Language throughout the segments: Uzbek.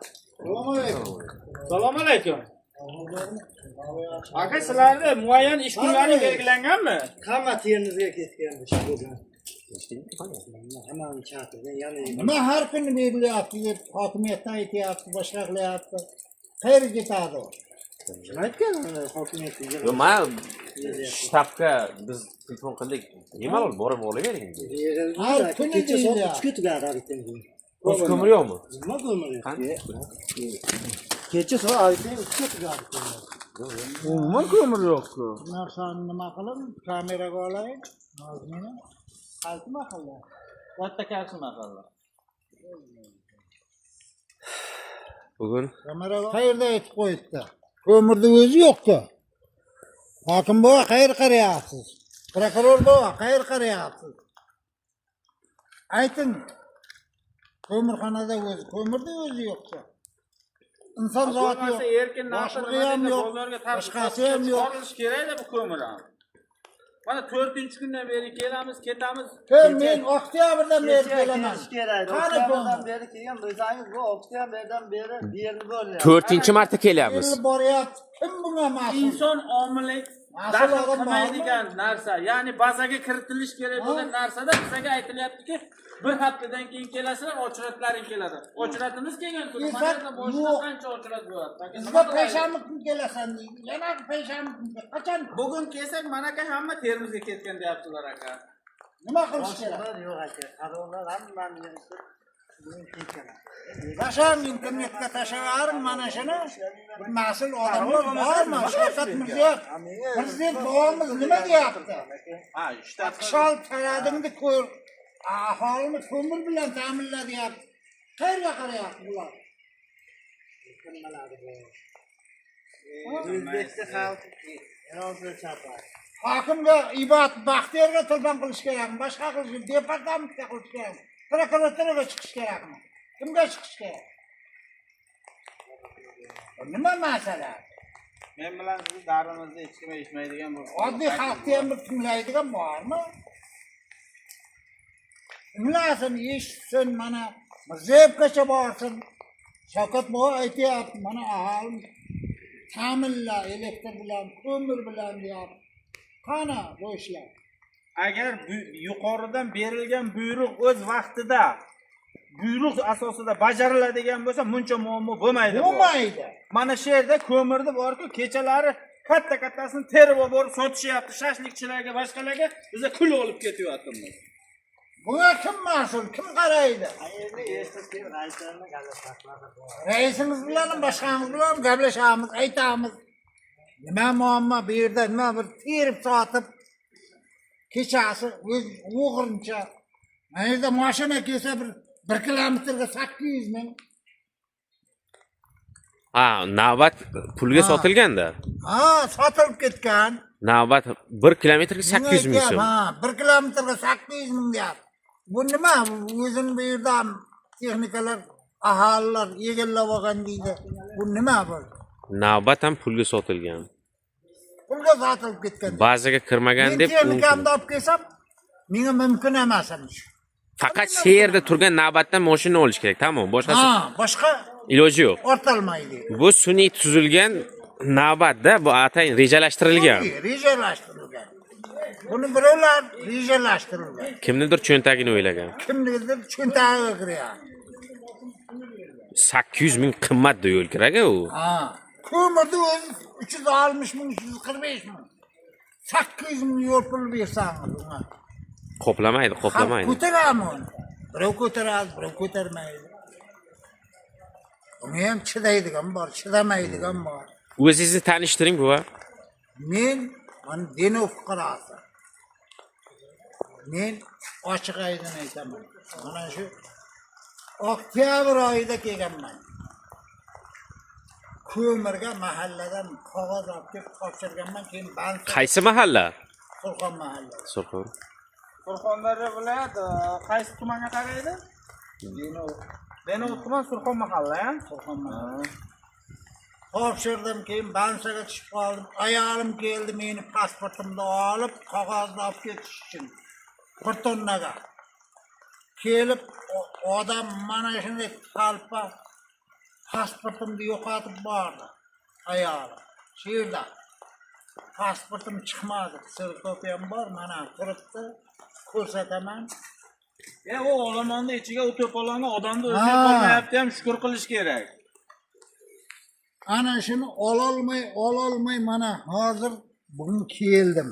Assalomu alaykum. Assalomu alaykum. Aka, sizlarda muayyan ish kunlari belgilanganmi? Hamma terimizga ketgan ish bo'lgan. Hammani chaqirgan, yana Nima har kuni berilyapti deb hokimiyatdan aytyapti, boshqa qilyapti. Qayerga ketadi u? Kim aytgan uni hokimiyatga? Yo'q, man shtabga biz telefon qildik. Bemalol borib olavering dedi. Har kuni Kecha soat deyilyapti. 3 ga tugadi obeddan keyin. O'z ko'mir yo'qmi? Nima ko'mir yo'q? Qani? Kecha soat obeddan 3 ga tugadi ko'mir. Umuman ko'mir yo'q-ku. Narsani nima qilib, kameraga olaylik. Nozmini. Qaysi mahalla? Katta qarshi mahalla. Bugun Kameraga qayerda aytib qo'yibdi? Ko'mirni o'zi yo'q-ku. Hokim bova, qayerga qarayapsiz? Prokuror bova, qayerga qarayapsiz? Ayting. Ko'mirxonada o'zi, ko'mirni o'zi yo'q-ku. Inson zoti yo'q. Bo'lmasa erkin narxda Boshlig'i nima ham deydi, yo'q, bozorga tartib boshqasi ham yo'q. chiqarilishi kerak-da bu ko'mir ham. Mana 4-kundan beri kelamiz, ketamiz. Kim men oktyabrdan beri Kecha kelaman. kelish kerak. Qani Oktyabrdan ko'mir? beri kelgan bo'lsangiz, bu oktyabrdan beri bu yerni bo'lyapti. 4-marta kelyapmiz. Kelib boryapti. Kim bunga mas'ul? Inson omili Mas'ul daxl odam qilmaydigan narsa, ya'ni bazaga kiritilishi kerak bo'lgan narsada bizga aytilyaptiki, bir haftadan keyin kelasizlar, ochratlaring keladi. Ochratimiz kelgan kuni mana Inson yerda boshida yo'q. qancha ochrat bo'ladi? Aka, nima Bizga qilaylik? payshanba kuni kelasan deydi. Yana payshanba kuni. Qachon? Bugun kelsak, mana aka hamma Termizga ketgan deyaptilar aka. Nima qilish kerak? Boshliqlar yo'q aka. Qarorlar hammani yig'ishtirib bugun ketgan. Tashlang, internetga tashlayvering mana shuni. Bir mas'ul odamlar bormi? Shavkat Mirziyoyev, prezident bobomiz nima deyapti? Ha, shtab Qishol taradingni ko'r, aholini ko'mir bilan ta'minla deyapti. Qayerga qarayapti bular? Nimalar bu? O'zbekiston xalq rozi chapar. Hokimga Ibat Baxtiyorga telefon qilish kerakmi? Boshqa qilish kerak, departamentga qilish kerakmi? Prokuraturaga chiqish kerakmi? Kimga chiqish kerak? Bu nima masala? Men bilan sizni dardimizni hech kim eshitmaydigan bo'lsa. Oddiy xalqni ham bir tinglaydigan bormi? Tinglasin, eshitsin, mana Mirziyoyevgacha borsin. Shavkat bobo aytyapti, mana aholini ta'minla elektr bilan, ko'mir bilan deyapti. Qani bu ishlar? Agar yuqoridan berilgan buyruq o'z vaqtida buyruq asosida bajariladigan bo'lsa, buncha muammo bo'lmaydi. Bu. Bo'lmaydi. Mana shu yerda ko'mirni borku, kechalari katta kattasini terib olib borib sotishyapti shashlikchilarga, boshqalarga, biza kul olib ketyapmiz. Bunga kim mas'ul? Kim qaraydi? Endi eshitib kelib raislarni gaplashmoqlari bor. Raisimiz bilan ham, boshqamiz bilan ham gaplashamiz, aytamiz. Nima muammo bu yerda, nima bir terib sotib kechasi o'z o'g'rincha mana yerda mashina kelsa bir kilometrga 800 ming. Ha, navbat pulga Ha. sotilganda. Ha, sotilib ketgan. Navbat 1 kilometrga 800 ming so'm. Ha, 1 kilometrga 800 ming deyapti. Bu nima? Bu o'zini bu yerda ham texnikalar, aholilar egallab olgan deydi. Bu nima bu? Navbat ham pulga sotilgan. Pulga sotilib ketgan. Bazaga kirmagan Men deb texnikamni olib kelsam, menga mumkin emas emish. Faqat shu yerda turgan navbatdan mashina olish kerak, tamom. Boshqasi Ha, boshqa iloji yo'q. ortolmaydi. Bu sun'iy tuzilgan navbatda, bu atayin rejalashtirilgan. Rejalashtirilgan. Buni birovlar rejalashtirilgan. Kimnidir cho'ntagini o'ylagan. Kimnidir cho'ntagiga kiryapti. 800 ming qimmat yo'l kerak u. Ha, ko'mirni o'zi 360 ming, 345 ming. 800 ming yo'l pul bersangiz unga. Qoplamaydi, Xalq qoplamaydi. ko'taradimi uni? Birov ko'taradi, birov ko'tarmaydi. Uni ham chidaydigan bor, chidamaydigan bor. O'zingizni tanishtiring, buva. Men mana Denov fuqarosi. Men ochiq aydin aytaman. Mana shu oktyabr oyida kelganman. Ko'mirga mahalladan qog'oz olib kelib topshirganman, keyin bank Qaysi mahalla? Surxon mahallasi. Surxon. Surxondaryo viloyati qaysi tumanga qaraydi? Denov. Denov tuman Surxon mahalla, ha? Surxon mahallasi. Topshirdim, keyin bansaga tushib qoldim. Ayolim keldi, meni pasportimni olib, qog'ozni olib ketish uchun. Bir tonnaga. Kelib odam mana shunday talpa Pasportimni yo'qotib bordi ayolim. Shu yerda. Pasportim chiqmadi. Kserokopiyam bor, mana turibdi. Ko'rsataman. Ya u olomonni ichiga u to'polonni odamni o'zi Ha. qolmayapti ham shukur qilish kerak. Ana shuni ololmay mana hozir bugun keldim.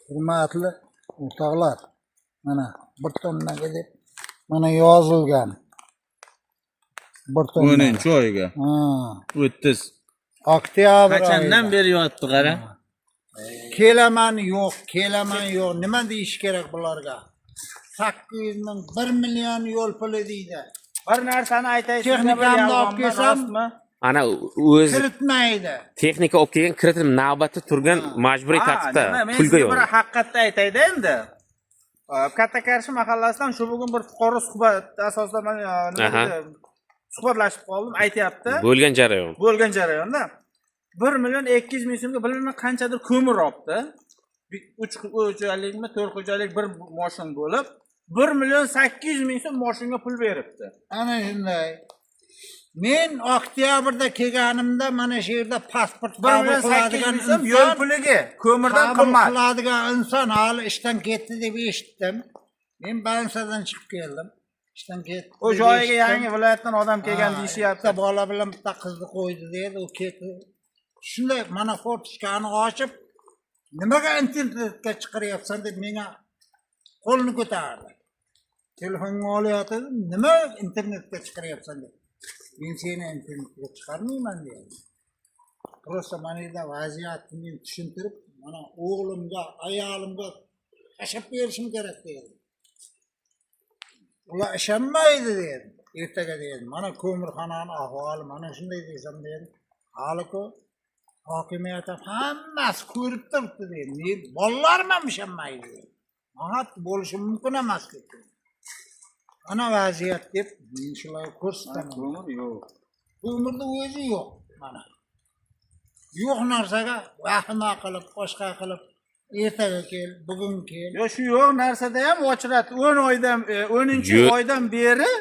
Hurmatli o'rtoqlar, mana 1 tonnaga deb mana yozilgan. 1 tonna. 10-oyga. Ha, 30. Oktyabr Qachondan oyida. beri yotdi qara? Kelaman yo'q, kelaman yo'q. Nima deyish kerak bularga? 800 ming, 1 million yo'l puli deydi. Bir narsani aytay, sizga bir Texnikamni olib yolg'onmi, kelsam- rostmi? Ana o'zi Kiritmaydi. texnika olib kelgan, kiritib navbatda turgan majburiy Ha, tartibda nima, men pulga sizga yo'q. bir haqiqatni aytayda endi. Katta Qarshi mahallasidan shu bugun bir fuqaro suhbat asosida man nima Aha. deydi, suhbatlashib qoldim, aytyapti. Bo'lgan jarayon. Bo'lgan jarayonda 1 million 200 ming so'mga bilmayman qanchadir ko'mir olibdi. 3 xo'jalikmi, 4 xo'jalik bir moshin bo'lib, 1 million 800 ming so'm moshinga pul beribdi. Ana shunday. Men oktyabrda kelganimda mana shu yerda pasport 1 qabul million 800 qiladigan ming so'm yo'l inson, puliga, ko'mirdan qabul qimmat. qiladigan inson hali ishdan ketdi deb eshitdim. Men Bansadan chiqib keldim. Ishdan ketdi. U deb joyiga eshitdim. yangi viloyatdan odam kelgan Ha, deyishyapti. bitta bola bilan bitta qizni qo'ydi dedi, u ketdi. Shunday mana fortichkani ochib, nimaga internetga chiqaryapsan deb menga qo'lini ko'tardi. Telefonga olyapti, nima internetga chiqaryapsan deb. Men seni internetga chiqarmayman dedi. Просто mana yerda vaziyatni men tushuntirib, mana o'g'limga, ayolimga tashlab berishim kerak dedi. Ular ishonmaydi dedi. Ertaga dedi. Mana ko'mirxonani ahvoli mana shunday desam dedi. Hali-ku hokimiyat ham hammasi ko'rib turibdi dedi. Men bolalarim ham ishonmaydi dedi. Nahot bo'lishi mumkin emas dedi. Ana vaziyat deb men shularga ko'rsataman. Ko'mir yo'q. Ko'mirni o'zi yo'q mana. Yo'q narsaga vahima qilib, boshqa qilib, ertaga kel, bugun kel. Yo shu yo'q narsada ham ochrat 10 oydan 10 oydan beri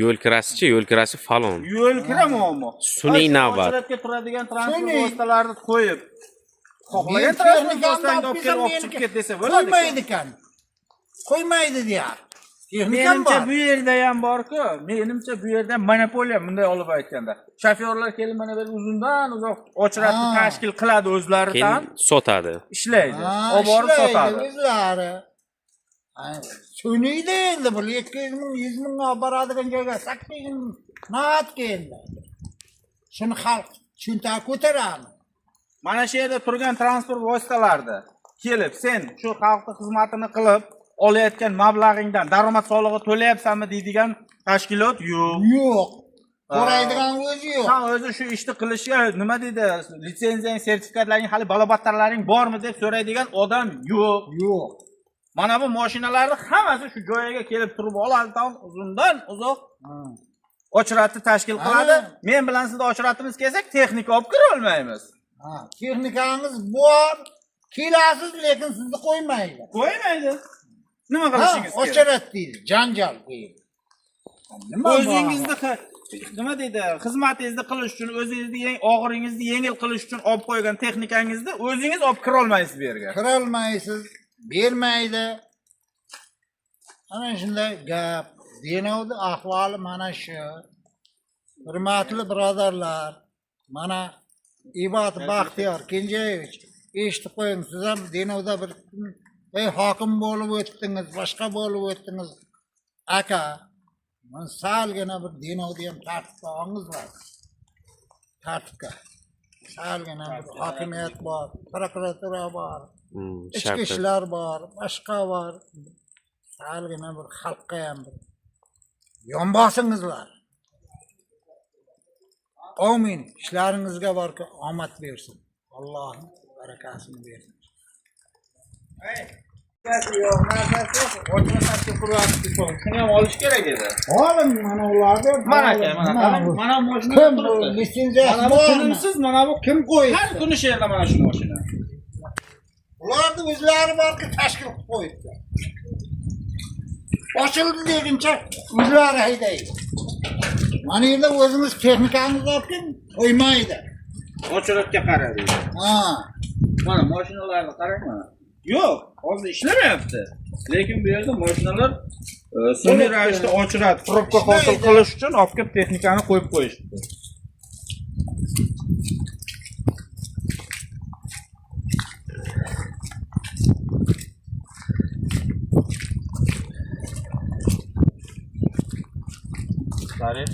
Yo'l kirasichi, yo'l kirasi falon. yo'l kira muammo. Sun'iy Shu navbat. Ochratga turadigan transport Sun'iy. vositalarini qo'yib, xohlagan Men transport texnikamni vositangni olib olib kelib kelsam olib chiqib meniki ket desa bo'ladi. Qo'ymaydi ekan. Qo'ymaydi deyar. Texnikam Menimcha bor. bu yerda ham bor-ku. Menimcha bu yerda monopoliya bunday olib aytganda. Shofyorlar kelib mana bu yerda uzundan uzoq ochratni Ha. tashkil qiladi o'zlaridan, Keyin sotadi. ishlaydi. Ha, Olib borib ishlaydi sotadi. o'zlari. Ha, So'niydi endi bu 200 ming, 100 ming olib boradigan joyga 800 ming nahotki endi. Shuni xalq cho'ntagi ko'taradimi? Mana shu yerda turgan transport vositalarida kelib sen shu xalqni xizmatini qilib olayotgan mablag'ingdan daromad solig'i to'layapsanmi deydigan tashkilot yo'q. Yo'q. So'raydigan o'zi yo'q. San o'zi shu ishni qilishga nima deydi, litsenziyang, sertifikatlaring, hali balobattarlaring bormi deb so'raydigan odam yo'q. Yo'q. Mana bu mashinalarni hammasi shu joyiga kelib turib oladi, tam uzundan uzoq Ha. ochratni tashkil qiladi. Ha. Men bilan sizni ochratimiz kelsak, texnika olib kira olmaymiz. Ha, texnikangiz bor, kelasiz, lekin sizni qo'ymaydi. Qo'ymaydi. Nima Ha, qilishingiz kerak? ochirat deydi, janjal deydi. Nima bu? O'zingizni nima deydi, xizmatingizni qilish uchun, o'zingizni og'iringizni yengil qilish uchun olib qo'ygan texnikangizni o'zingiz olib kira olmaysiz bu yerga. Kirolmaysiz, bermaydi. Ana shunday gap. Denovni ahvoli mana shu. Hurmatli birodarlar, mana Ibod Baxtiyor Kenjayevich, eshitib qo'ying, siz ham Denovda bir kun ey hokim bo'lib o'tdingiz, boshqa bo'lib o'tdingiz. Aka, mana salgina bir Denovni ham tartibga olingizlar. Tartibga. Salgina bir hokimiyat bor, prokuratura bor. Ichki Shartli. ishlar bor, boshqa bor. Salgina bir xalqqa ham bir yon bosingizlar. Amin. Ishlaringizga borki omad bersin. Allohning barakasini bersin. Yo'q, narsasi yo'q. Ochra tashkil qilyapti. Shuni ham olish kerak edi. Oling mana ularni. Mana aka, mana Nima qarang, bu? mana mashina Kim bu turibdi. litsenziyasi Mana bu bormi? tinimsiz, mana bu Kim qo'yibdi? Har kuni shu yerda mana shu mashina. Ularni o'zlari borki tashkil qilib qo'yibdi. Ochildi deguncha o'zlari haydaydi. Mana yerda o'zimiz texnikamizni olib keling, qo'ymaydi. Очередь ga qara deydi. Ha. Mana mashinalarni qarang mana. Yo'q, hozir ishlamayapti. Lekin bu yerda mashinalar sun'iy ravishda ochiradi. Probka hosil qilish uchun olib kelib texnikani qo'yib qo'yishdi. Tarix.